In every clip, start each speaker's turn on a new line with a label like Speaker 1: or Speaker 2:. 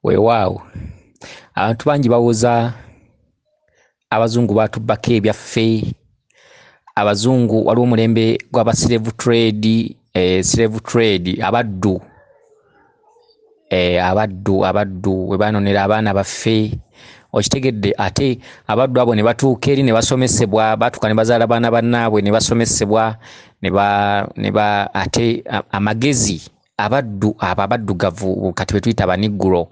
Speaker 1: Weewaawo abantu bangi bawoza abazungu baatubbako ebyaffe. Abazungu waliwo omulembe gw'aba slave trade, slave trade, abaddu, abaddu we baanonera abaana baffe, okitegedde. Ate abaddu abo ne batuuka eri ne basomesebwa, baatuuka ne bazaala baana bannaabwe ne basomesebwa, ne ba ate amagezi abaddu abo abaddugavu kati be tuyita abaniguro,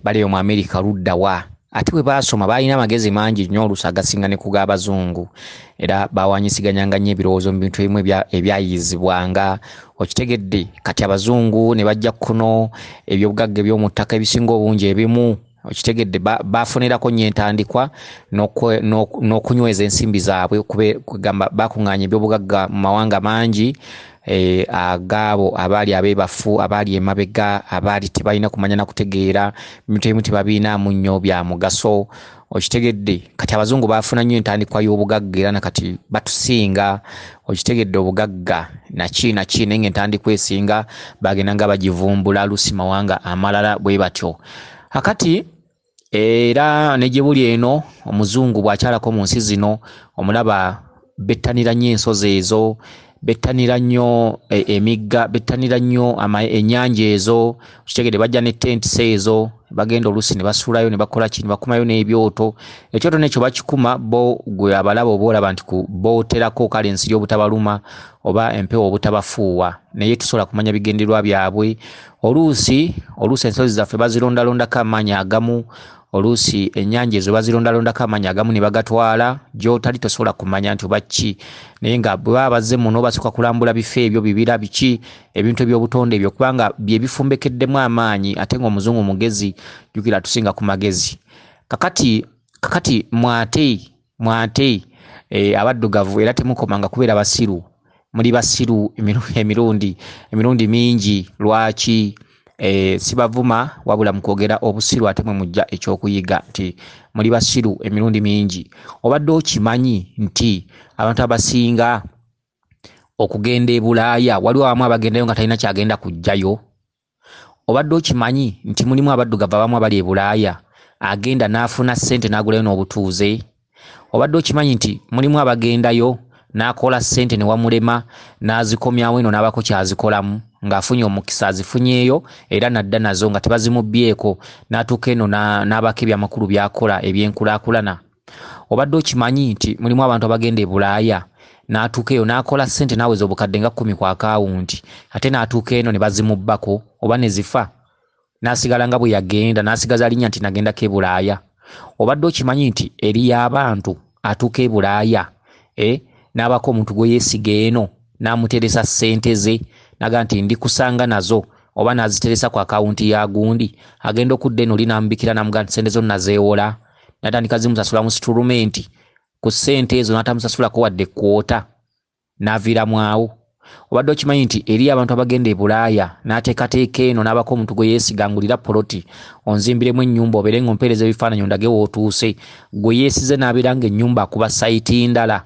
Speaker 1: bali eyo mu Amerika ludda wa, ate bwe baasoma baalina amagezi mangi nnyo oluusi agasinga ne ku g'abazungu, era baawanyisiganyanga nnyo ebirowoozo mu bintu ebimu ebyayiyizibwanga, okitegedde. Kati abazungu ne bajja kuno ebyobugagga eby'omu ttaka ebisinga obungi ebimu, okitegedde, baafunirako nnyo entandikwa n'okunyweza ensimbi zaabwe, kugamba baakuŋŋaanya ebyobugagga mu mawanga mangi, agaabo abaali abeebafu, abaali emabega, abaali tebalina kumanya na kutegeera, ebintu ebimu tebabiinaamu nnyo bya mugaso, okitegedde. Kati abazungu baafuna nnyo entandikwa y'obugagga era na kati batusinga, okitegedde, obugagga naki naki, naye ng'entandikwa esinga bagenda nga bagivumbula lusi mawanga amalala bwe batyo. Akati era ne gye buli eno omuzungu bw'akyalako mu nsi zino omulaba bettanira nnyo ensozi ezo, bettanira nnyo emigga, bettanira nnyo ennyanja ezo, okitegedde. Bajja ne tents ezo, bagenda oluusi ne basuulayo ne bakola ki, ne bakumayo n'ebyoto. Ekyoto n'ekyo bakikuma bo gwe abalaba oba olaba nti ku booterako kale ensiri obutabaluma oba empewo obutabafuuwa, naye tusobola kumanya bigendererwa byabwe. Oluusi ensozi zaffe bazirondalondako amaanyi agamu, oluusi ennyanja ezo bazirondalondako amaanyi agamu ne bagatwala gy'otali tosobola kumanya nti oba ki, naye nga bwe baba bazze muno basooka kulambula bifo ebyo, bibira biki, ebintu eby'obutonde ebyo, kubanga bye bifumbekeddemu amaanyi, ate ng'omuzungu mugezi, jjukira atusinga ku magezi. Kakati mwate abaddugavu era temukomanga kubeera basiru, muli basiru emirundi mingi. Lwaki? Sibavuma wabula mukwogera obusiru ate mwe mujja ekyokuyiga nti muli basiru emirundi mingi. Obadde okimanyi nti abantu abasinga okugenda e Bulaaya waliwo abamu abagendayo nga talina kyagenda kuggyayo? Obadde okimanyi nti mulimu abaddugavu abamu abali e Bulaaya agenda n'afuna ssente n'agulayo n'obutuuze? Obadde okimanyi nti mulimu abagendayo n'akola ssente ne wamulema n'azikomyawo eno n'abako ky'azikolamu ng'afunye omukisa azifunyeeyo era n'adda nazo nga tebazimubbyeko, n'atuuka eno n'abako ebyamakulu by'akola ebyenkulaakulana? Obadde okimanyi nti mulimu abantu abagenda e Bulaaya n'atuuka eyo n'akola ssente n'aweza obukadde nga 10 ku akawunti, ate n'atuuka eno ne bazimubbako oba ne zifa, n'asigala nga bwe yagenda, n'asigaza linnya nti nagendako e Bulaaya? Obadde okimanyi nti eriyo abantu atuuka e Bulaaya, n'abako omuntu gwe yeesiga eno n'amuteresa ssente ze, n'agamba nti ndikusanga nazo, oba n'aziteresa ku akawunti ya gundi, agenda okudda eno oli n'amubikira n'amugamba nti ssente zo nazeewola, n'atandika zimusasula mu situlumenti ku ssente ezo n'atamusasulako wadde kwota, n'aviiramu awo. Obadde okimanyi nti eriyo abantu abagenda e Bulaaya n'ateekateeka eno n'abako omuntu gwe yeesiga, ngulira poloti onzimbiremu ennyumba obeere ng'ompeereza ebifaananyi ondage w'otuuse, gwe yeesize n'abeera ng'ennyumba akuba sayiti ndala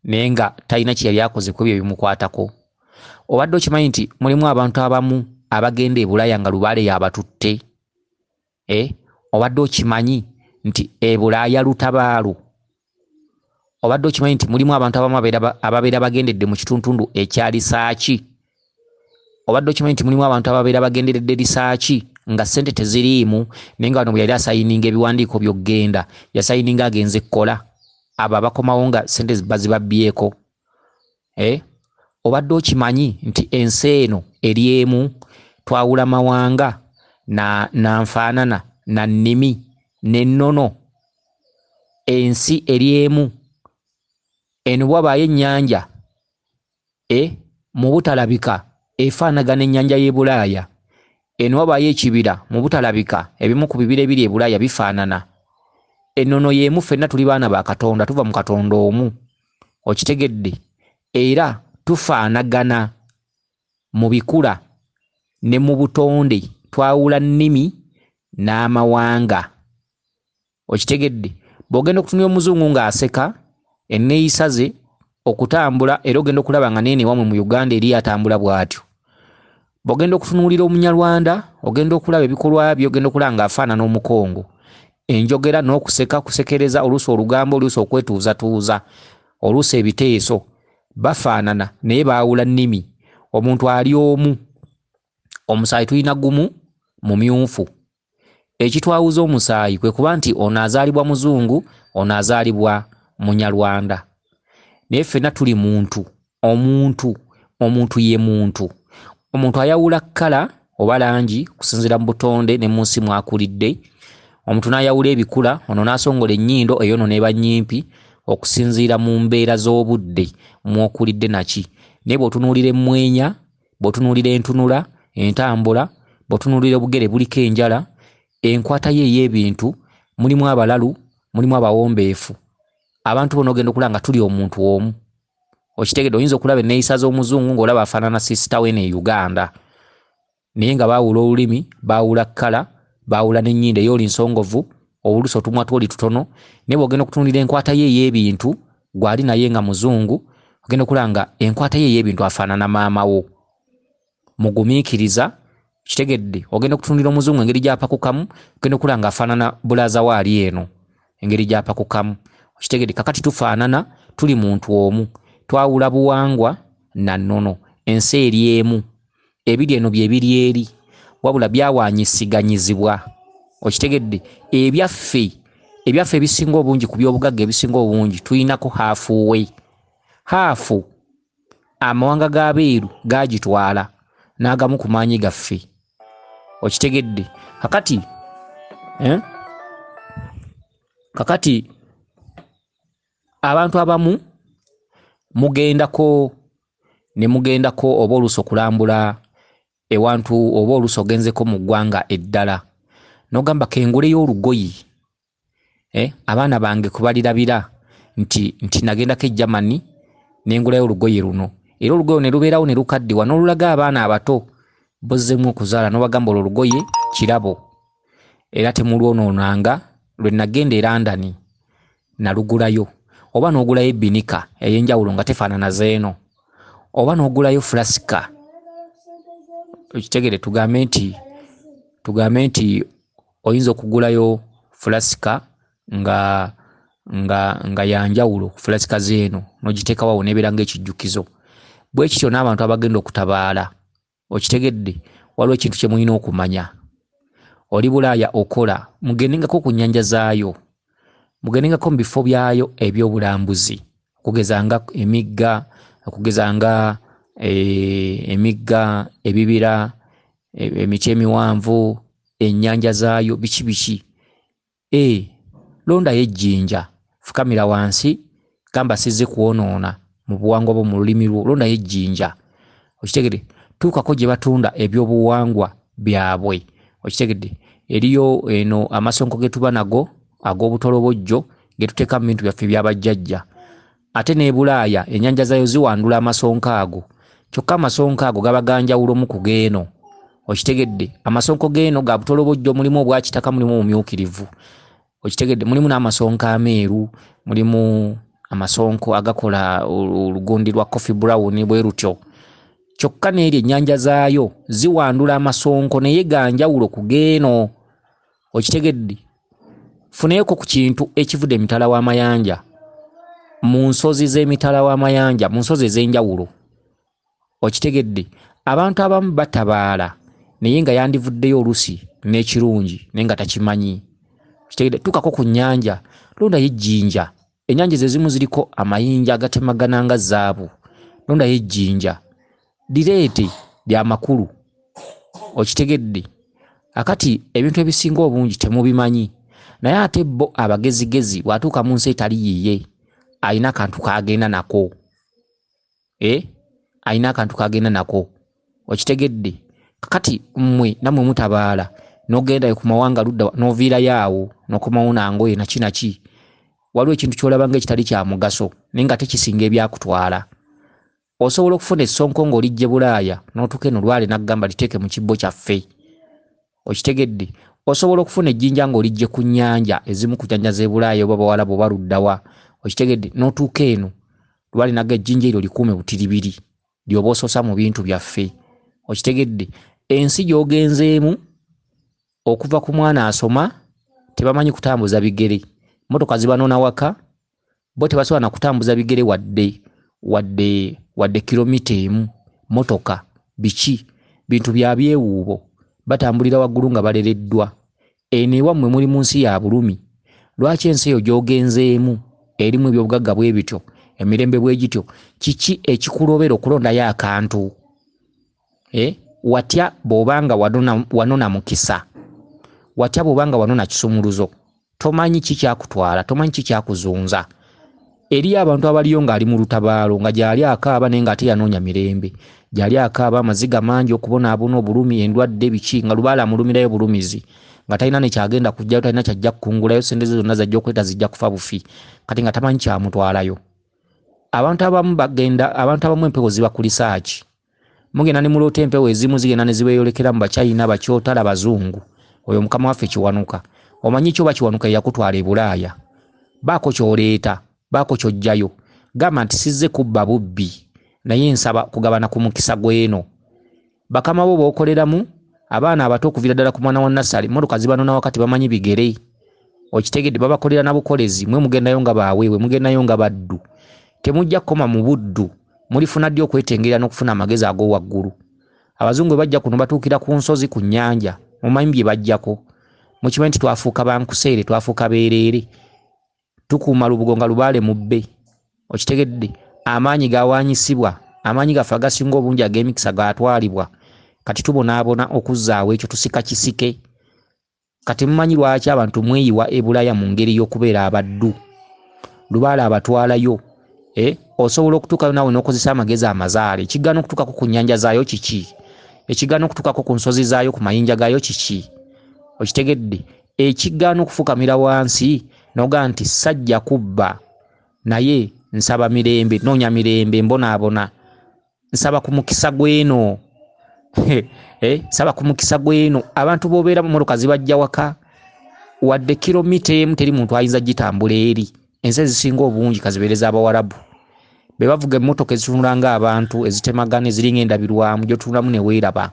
Speaker 1: naye nga talina kye yali akoze ku ebyo ebimukwatako. Obadde okimanyi nti mulimu abantu abamu abagenda e Bulaaya nga lubaale y'abatutte? Obadde okimanyi nti e Bulaaya lutabaalo? Obadde okimanyi nti mulimu abantu abamu ababeera bagendedde mu kituntundu ekya lisaaki? Obadde okimanyi nti mulimu abantu ababeera bagenderedde lisaaki nga ssente teziriimu, naye nga wano bwe yali asayininga ebiwandiiko by'okugenda, yasayininga agenze kkola, abo abakomawo nga ssente bazibabbyeko? Obadde okimanyi nti ensi eno eri emu, twawula mawanga na nfaanana na nnimi n'ennono? Ensi eri emu, eno bw'abaayo ennyanja, mu butalabika efaanagana ennyanja y'e Bulaaya. Eno wabaayo ekibira mu butalabika, ebimu ku bibira ebiri e Bulaaya bifaanana. Ennono y'emu, ffenna tuli baana ba Katonda, tuva mu Katonda omu, okitegedde, era tufaanagana mu bikula ne mu butonde, twawula nnimi n'amawanga, okitegedde. Bw'ogenda okutunula omuzungu ng'aseka enneeyisa ze okutambula, era ogenda okulaba nga neene wammwe mu Uganda eri atambula bw'atyo. Bw'ogenda okutunuulira Omunyarwanda, ogenda okulaba ebikolwa bye, ogenda okulaba ng'afaanana Omukongo. Enjogera n'okuseka, kusekereza, oluusi olugambo, oluusi okwetuuzatuuza, oluusi ebiteeso, bafaanana naye baawula nnimi. Omuntu ali omu, omusaayi tulina gumu mumyufu. Ekitwawuza omusaayi kwe kuba nti ono azaalibwa muzungu, ono azaalibwa Munyarwanda. Naye ffenna tuli muntu, omuntu, omuntu ye muntu. Omuntu ayawula kkala oba langi okusinziira mu butonde ne mu nsi mw'akulidde. Omuntu n'ayawula ebikula, ono n'asongola ennyindo, eyo nno n'eba nnyimpi okusinziira mu mbeera z'obudde mw'okulidde naki. Naye bw'otunuulira emmwenya, bw'otunuulira entunula, entambula, bw'otunuulira obugere buliko enjala, enkwata ye ey'ebintu, mulimu abalalu, mulimu abawombeefu. Abantu bonna ogenda okulaba nga tuli omuntu omu. Okitegedde, oyinza okulaba enneeyisa z'omuzungu ng'olaba afaanana sister we eno e Uganda. Naye nga baawula olulimi, baawula kkala, baawula n'ennyindo ey'oli nsongovu, oluusi otumwa tw'oli tutono. Naye bw'ogenda okutunuulira enkwata ye ey'ebintu, gw'ali naye nga muzungu, ogenda okulaba nga enkwata ye ey'ebintu afaanana maama wo. Mugumiikiriza, kitegedde, ogenda okutunuulira omuzungu engeri gy'apakukamu, ogenda okulaba nga afaanana bulaaza we ali eno, engeri gy'apakukamu. Okitegedde, kakati tufaanana, tuli muntu omu. Twawula buwangwa na nnono, ensi eri emu. Ebiri eno bye biri eri, wabula byawaanyisiganyizibwa. Okitegedde, ebyaffe ebisinga obungi ku by'obugagga ebisinga obungi tulinako haafu we. Haafu amawanga g'abeeru gaagitwala n'agamu ku maanyi gaffe. Okitegedde, kakati, kakati abantu abamu mugendako ne mugendako oba oluusi okulambula ewantu oba oluusi ogenzeko mu ggwanga eddala n'ogamba kenguleyo olugoye, abaana bange kubalirabira nti nagendako e Germany nengulayo olugoye luno, era olugoye ne lubeerawo ne lukaddiwa n'olulaga abaana abato bozzeemu okuzaala n'obagamba olwo olugoye kirabo era temulwonoonanga, lwe nagenda e London nalugulayo. Oba n'ogulayo ebbinika ey'enjawulo nga tefaanana zeeno, oba n'ogulayo fulasika. Okitegere, tugambe nti oyinza okugulayo fulasika nga ya njawulo ku fulasika zeeno n'ogiteekawo awo n'ebeera ng'ekijjukizo. Bwe kityo n'abantu abagenda okutabaala, okitegedde, waliwo ekintu kye mulina okumanya. Oli Bulaaya okola, mugendengako ku nnyanja zaayo, mugendengako mu bifo byayo eby'obulambuzi, okugeza nga emigga, okugeza nga emigga, ebibira, emiti emiwanvu, ennyanja zaayo, biki biki. Londayo ejjinja, fukamira wansi, gamba sizze kwonoona mu buwangwa bwo mu lulimi lwo, londayo ejjinja. Okitegedde, tuukako gye batunda ebyobuwangwa byabwe. Okitegedde, eriyo eno amasonko ge tuba nago ag'obutolobojjo ge tuteeka mu bintu byaffe ebyabajjajja. Ate n'e Bulaaya ennyanja zaayo ziwandula amasonko ago, kyokka amasonko ago gaba ga njawulo mu ku g'eno. Okitegedde, amasonko g'eno ga butolobojjo, mulimu obwa kitaka, mulimu obumyukirivu. Okitegedde, mulimu n'amasonko ameeru, mulimu amasonko agakola olugundi lwa coffee brown bwe lutyo. Kyokka n'eri ennyanja zaayo ziwandula amasonko naye ga njawulo ku g'eno. Okitegedde, funeyoko ku kintu ekivudde emitala w'amayanja, mu nsozi z'emitala w'amayanja, mu nsozi ez'enjawulo. Okitegedde, abantu abamu batabaala naye nga yandivuddeyo oluusi n'ekirungi naye nga takimanyi. Okitegedde, tuukako ku nnyanja, londayo ejjinja. Ennyanja ezo ezimu ziriko amayinja agatemagana nga zaabu. Londayo ejjinja, lireete lya makulu. Okitegedde, akati ebintu ebisinga obungi temubimanyi, naye ate bo abagezigezi bw'atuuka mu nsi etali yiye alina akantu k'agenda nako. Alina akantu k'agenda nako. Okitegedde, kakati mmwe nammwe mutabaala n'ogendayo ku mawanga ludda n'oviirayo awo n'okomawo nangoye naki naki. Waliwo ekintu ky'olaba ng'ekitali kya mugaso naye nga tekisinga ebyakutwala. Osobola okufuna essonko ng'olijje Bulaaya n'otuuka eno lwale n'agamba liteeke mu kibbo kyaffe. Okitegedde, osobola okufuna ejjinja ng'olijje ku nnyanja, ezimu ku nnyanja z'e Bulaaya oba Bawalabu oba luddawa. Okitegedde, n'otuuka eno lwale n'agamba ejjinja eryo likuume butiribiri ly'oba osoosa mu bintu byaffe. Okitegedde? Ensi gy'ogenzeemu okuva ku mwana asoma tebamanyi kutambuza bigere, mmotoka zibanona waka, bo tebasobola na kutambuza bigere wadde kilomita emu. Mmotoka biki, bintu bya byewuubo, batambulira waggulu nga balereddwa. Eno ewammwe muli mu nsi ya bulumi. Lwaki ensi eyo gy'ogenzeemu erimu ebyobugagga bwe bityo, emirembe bwe gityo, kiki ekikulobera okulondayo akantu? Watya bw'obanga wanona mukisa, watya bw'obanga wanona kisumuluzo, tomanyi kikyakutwala, tomanyi kikyakuzunza. Eriyo abantu abaliyo ng'ali mu lutabaalo, nga gy'ali akaaba naye ng'ate yanoonya mirembe, gy'ali akaaba amaziga mangi, okubonaabona, obulumi, endwadde, biki, nga lubaale amulumirayo bulumizi, nga talina ne kyagenda kujjayo, talina kyajja kukungulayo, ssente ze zonna zajja okuleeta zijja kufa bufi, kati nga tamanyi kyamutwalayo. Abantu abamu bagenda, abantu abamu empewo zibakulisa ki? Mugenda ne muloota empewo ezimu zigenda ne zibeeyolekera mu Bachina, Bakyotala, Bazungu. Oyo mukama waffe Kiwanuka. Omanyi ki oba Kiwanuka yakutwala e Bulaaya? Baako ky'oleeta, baako ky'oggyayo. Gamba nti sizze kubba bubbi, naye nsaba kugabana ku mukisa gw'eno. Bakama bo b'okoleramu, abaana abato okuviira ddala ku mwana wa nassale, mmotoka zibanona wakati bamanyi bigere. Okitegedde, babakolera na bukolezi, mwe mugendayo nga baaweewe, mugendayo nga baddu. Temujja kukoma mu buddu, mulifuna ddi okwetengerera n'okufuna amagezi ag'owaggulu? Abazungu bwe bajja kuno batuukira ku nsozi, ku nnyanja, mumanyi bye bajjako. Mukimanyi nti twafuuka bankuseere, twafuuka beereere. Tukuuma lubugo nga lubaale mubbe. Okitegedde, amaanyi gawaanyisibwa, amaanyi gaffe agasinga obungi ag'emikisa gaatwalibwa. Kati tubonaabona okuzzaawo ekyo, tusika kisike. Kati mumanyi lwaki abantu mweyiwa e Bulaaya mu ngeri y'okubeera abaddu? Lubaale abatwalayo. Osobola okutuukayo naawe n'okozesa amagezi amazaale. Ekigaana okutuukako ku nnyanja zaayo kiki? Ekigaana okutuukako ku nsozi zaayo, ku mayinja gaayo kiki? Okitegedde, ekigaana okufukamira wansi n'ogamba nti sajja kubba, naye nsaba mirembe, noonya mirembe, mbonaabona, nsaba ku mukisa gw'eno. Nsaba ku mukisa gw'eno. Abantu b'obeera mu mmotoka zibajja waka, wadde kilomita emu teri muntu ayinza gitambula eri. Ensi ezisinga obungi kazibeere z'Abawarabu, be bavuga emmotoka ezitunula ng'abantu, ezitemagana, eziringa endabirwamu, gy'otunulamu ne weeraba.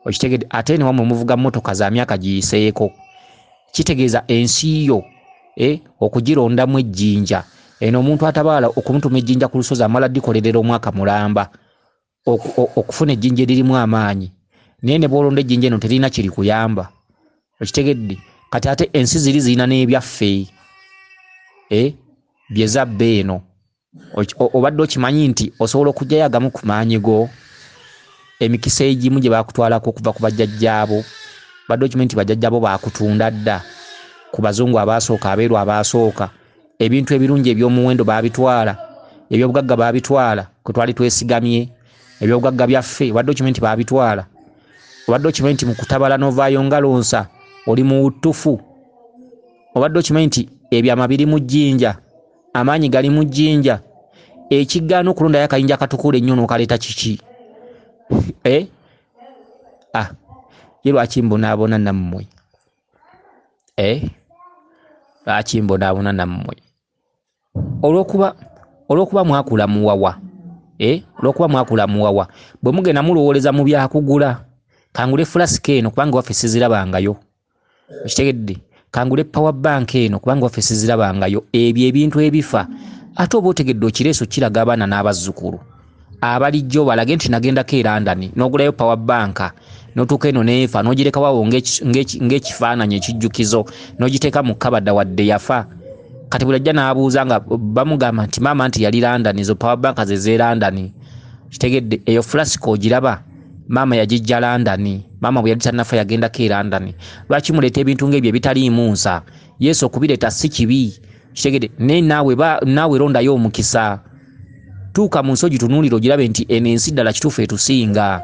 Speaker 1: Okitegedde, ate ne wammwe muvuga mmotoka za myaka giyiseeko. Kitegeeza ensi yo okugirondamu ejjinja. Eno omuntu atabaala okumutuma ejjinja ku lusozi amala ddikolerera omwaka mulamba okufuna ejjinja eririmu amaanyi, naye ne bw'olonda ejjinja eno terina kiri kuyamba. Okitegedde, kati ate ensi ziri zirina n'ebyaffe bye zabba eno. Obadde okimanyi nti osobola okuggyayo agamu ku maanyi go, emikisa egimu gye baakutwalako okuva ku bajjajjaabo. Obadde okimanyi nti bajjajjaabo baakutunda dda ku bazungu abaasooka, abeeru abaasooka. Ebintu ebirungi eby'omuwendo baabitwala, ebyobugagga baabitwala, kwe twali twesigamye, ebyobugagga byaffe. Obadde okimanyi nti baabitwala? Obadde okimanyi nti mu kutabala n'ovaayo ngalonsa oli muwuttufu? Obadde okimanyi nti ebyama biri mu jjinja, amaanyi gali mu jjinja? Ekigaana okulondayo akayinja akatukula ennyo n'okaleeta kiki? Ye lwaki mbonaabona nammwe? Lwaki mbonaabona nammwe? Olw'okuba mwakula muwawa. Olw'okuba mwakula muwawa. Bwe mugenda mulowooleza mu byakugula, kangule fulasika eno kubanga waffe sizirabangayo. Okitegedde, kangule power bank eno kubanga waffe sizirabangayo. Ebyo ebintu ebifa, ate oba otegedde okireese okiraga abaana n'abazzukulu abalijjo, balage nti nagendako e London n'ogulayo power bank, n'otuuka eno n'efa, n'ogireka waawo ng'ekifaananyi ekijjukizo, n'ogiteeka mu kabada wadde yafa. Kati buli ajja n'abuuza nga bamugamba nti maama nti yali London, ezo power bank ze z'e London. Kitegedde, eyo fulasika ogiraba, maama yagijja London, maama bwe yali tannafa yagendako e London. Lwaki muleeta ebintu ng'ebyo ebitaliimu nsa? Yesu okubireeta si kibi. Kitegedde, naye naawe londayo omukisa. Tuuka mu nsi ogitunuulire ogirabe nti eno ensi ddala kituufu etusinga.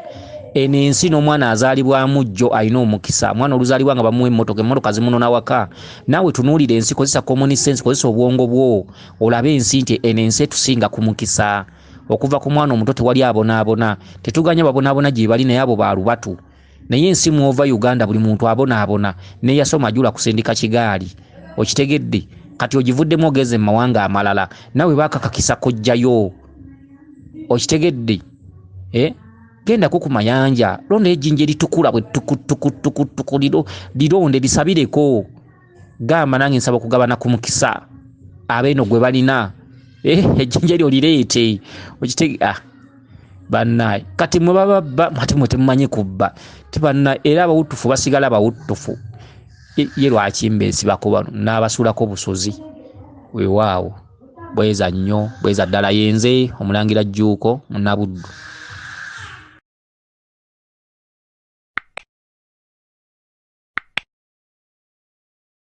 Speaker 1: Eno ensi n'omwana azaalibwamu jjo alina omukisa. Omwana oluzaalibwa nga bamuwa emmotoka, emmotoka zimunona waka. Naawe tunuulira ensi, kozesa common sense, kozesa obwongo bwo, olabe ensi nti eno ensi etusinga ku mukisa. Okuva ku mwana omuto tewali abonaabona. Tetuganya babonaabona gye bali, naye abo ba lubatu. Naye ensi mwova Uganda buli muntu abonaabona, n'eyasoma ajula kusindika kigaali. Okitegedde, kati ogivuddemu ogenze mu mawanga amalala, naawe baakakakisa kujjayo. Okitegedde? Gendako ku mayanja, londa ejjinja eritukula bwe tukutukutukutuku, lironde lisabireko, gamba nange nsaba okugabana ku mukisa abeeno gwe balina, ejjinja eryo lireete okite. Bannaye kati mwe bababba, ate mwe temumanyi kubba tibanna, era abawutufu basigala bawutufu. Ye lwaki mbeesibako bano n'abasuulako busozi? Weewaawo, bweza nnyo, bweza ddala. Yenze Omulangira Jjuuko Munnabuddu.